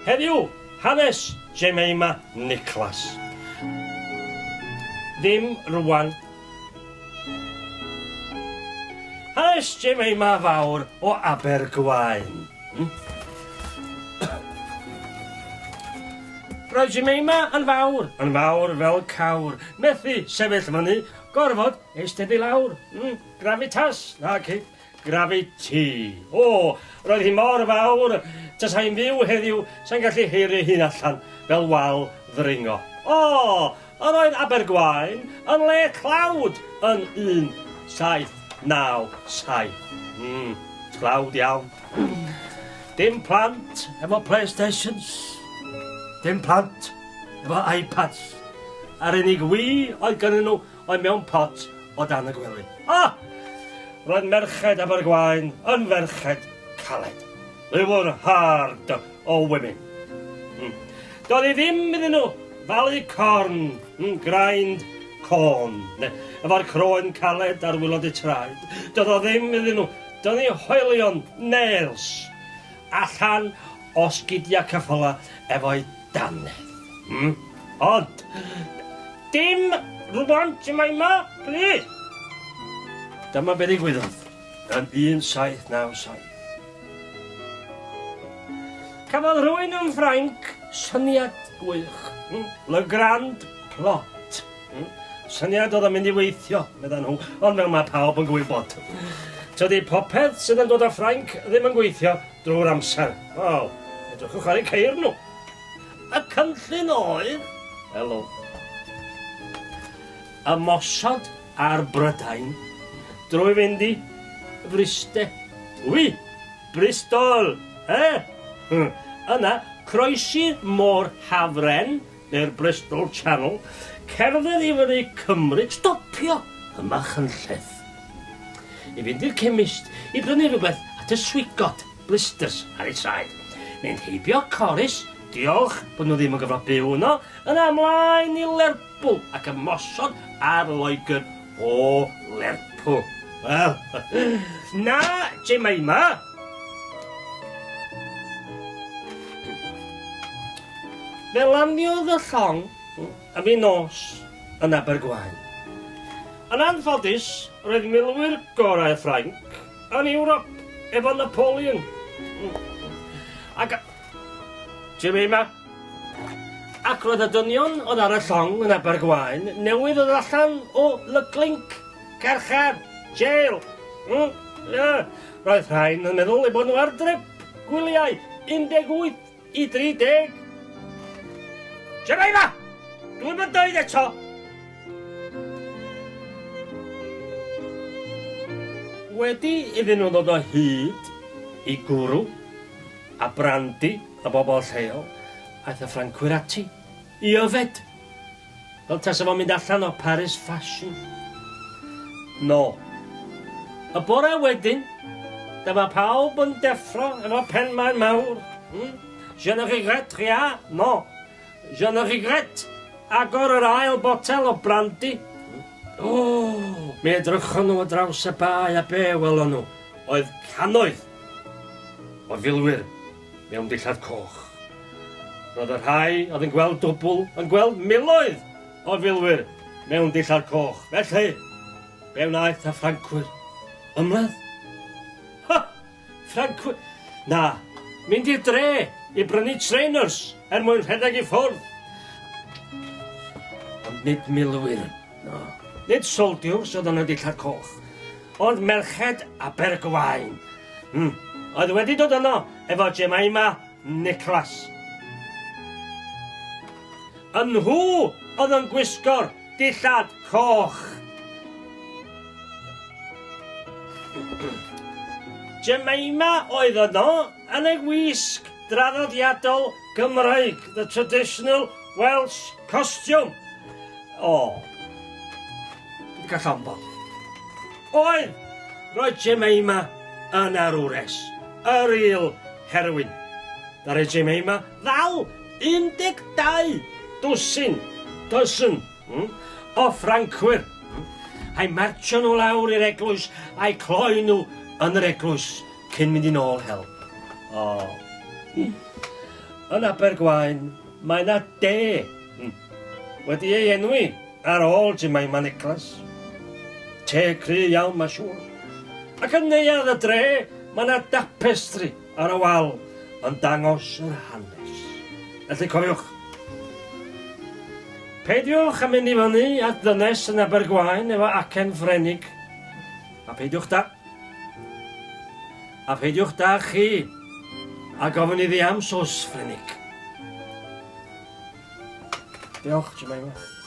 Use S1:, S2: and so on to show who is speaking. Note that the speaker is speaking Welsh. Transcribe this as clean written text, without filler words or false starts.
S1: Heddiw, hanes Jemima Nicholas. Ddim rwan. Hanes Jemima fawr o Abergwaun. Hmm? Roedd Jemima yn fawr, yn fawr fel cawr, methu sefyll fyny, gorfod eistedd i lawr. Mm, gravitas, naci. Gravity. O, roedd hi mor fawr, tasa hi'n fyw heddiw, sa'n gallu heirio hun allan fel wal ddringo. O, yr oedd Abergwaun yn le tlawd yn 1797. Mm, tlawd iawn. Dim plant efo Playstations. Dim plant efo iPads. A'r unig Wii oedd gynnyn nhw oedd mewn pot o dan y gwely. Ah! Roedd merched Abergwaun yn ferched caled. They were hard o women. Mm. Doedd hi ddim iddyn nhw falu corn, mm, grind corn, ne, efo'r croen caled ar wylod eu traed. Doedd o ddim iddyn nhw dynnu hoelion nails allan o sgidiau ceffylau efo'u dannedd. Mm. Ond, dim rwan, Jemima, please. Dyma be ddigwyddodd yn 1797. Cafodd rhywun yn Ffrainc syniad gwych. Hmm? Le Grand Plot. Hmm? Syniad oedd yn mynd i weithio, medda nhw, ond fel mae pawb yn gwybod. Tydi popeth sydd yn dod o Ffrainc ddim yn gweithio drwy'r amser. Wel, edrychwch ar eu ceir nhw. Y cynllun oedd, helo, ymosod ar Brydain drwy fynd i Fryste. Oui, Bristol, eh? Yna, croesi Môr Hafren, neu'r Bristol Channel, cerdded i fyny Cymru, stopio ym Machynlleth. I fynd i'r cemist i brynu rhywbeth at y swigod, blisters, ar ei traed. Mynd heibio Corris, diolch bod nhw ddim yn gorfod byw yno, yna ymlaen i Lerpwl ac ymosod ar Loegr o Lerpwl. Wel, na Jemima! Fe laniodd y llong a fi nos yn Abergwaun. Yn anffodus, roedd milwyr gorau Ffrainc yn Ewrop efo Napoleon. Ac Jemima. Ac roedd y dynion oedd ar y llong yn Abergwaun newydd ddod allan o Le Clink, carchar, jail. Mm, yeah. Roedd rhain yn meddwl eu bod nhw ar drip gwyliau 18 i 30. Jemima! Dwi'm yn dweud eto! Wedi iddyn nhw ddod o hyd i gwrw a brandi y bobl lleol, aeth y Ffrancwyr ati i yfed, fel tasa fo'n mynd allan o Paris Fashion. No. Y bore wedyn, dyma pawb yn deffro efo penmaen mawr. Hmm? Je ne regrette rien, non. Je ne regrette agor yr ail botel o brandi. O, mi edrychon nhw ar draws y bae a be welon nhw oedd cannoedd o filwyr mewn dillad coch. Roedd y rhai oedd yn gweld dwbl yn gweld miloedd o filwyr mewn dillad coch. Felly, be wnaeth y Ffrancwyr? Ymladd? Ha! Ffrancwyr... Na, mynd i'r dre i brynu trainers er mwyn rhedeg i ffwrdd. Ond nid milwyr, no. Nid soldiwrs oedd yn y dillad coch, ond merched Abergwaun. Hmm. Oedd wedi dod yno efo Jemima Nicholas. Y nhw oedd yn gwisgo'r dillad coch. Jemima oedd yno yn ei wisg draddodiadol Gymraeg, the traditional Welsh costume. O, dwi wedi cael llond bol. Oedd! Roedd Jemima yn arwres, y real heroine. Ddaru Jemima ddal 12 dwsin, dozen, hmm, o Ffrancwyr, hmm, a'i martsio nhw lawr i'r eglwys a'i cloi nhw yn yr eglwys cyn mynd i nôl help. O. Yn Abergwaun, mae 'na de wedi ei enwi ar ôl Jemima Nicholas. Te cry iawn, mae'n siŵr. Ac yn neuadd y dre, mae 'na dapestri ar y wal yn dangos yr hanes. Felly cofiwch, peidiwch â mynd i fyny at ddynes yn Abergwaun efo acen Ffrenig, a peidiwch da... A pheidiwch da chi a gofyn iddi am sos Ffrenig. Diolch, Jemima.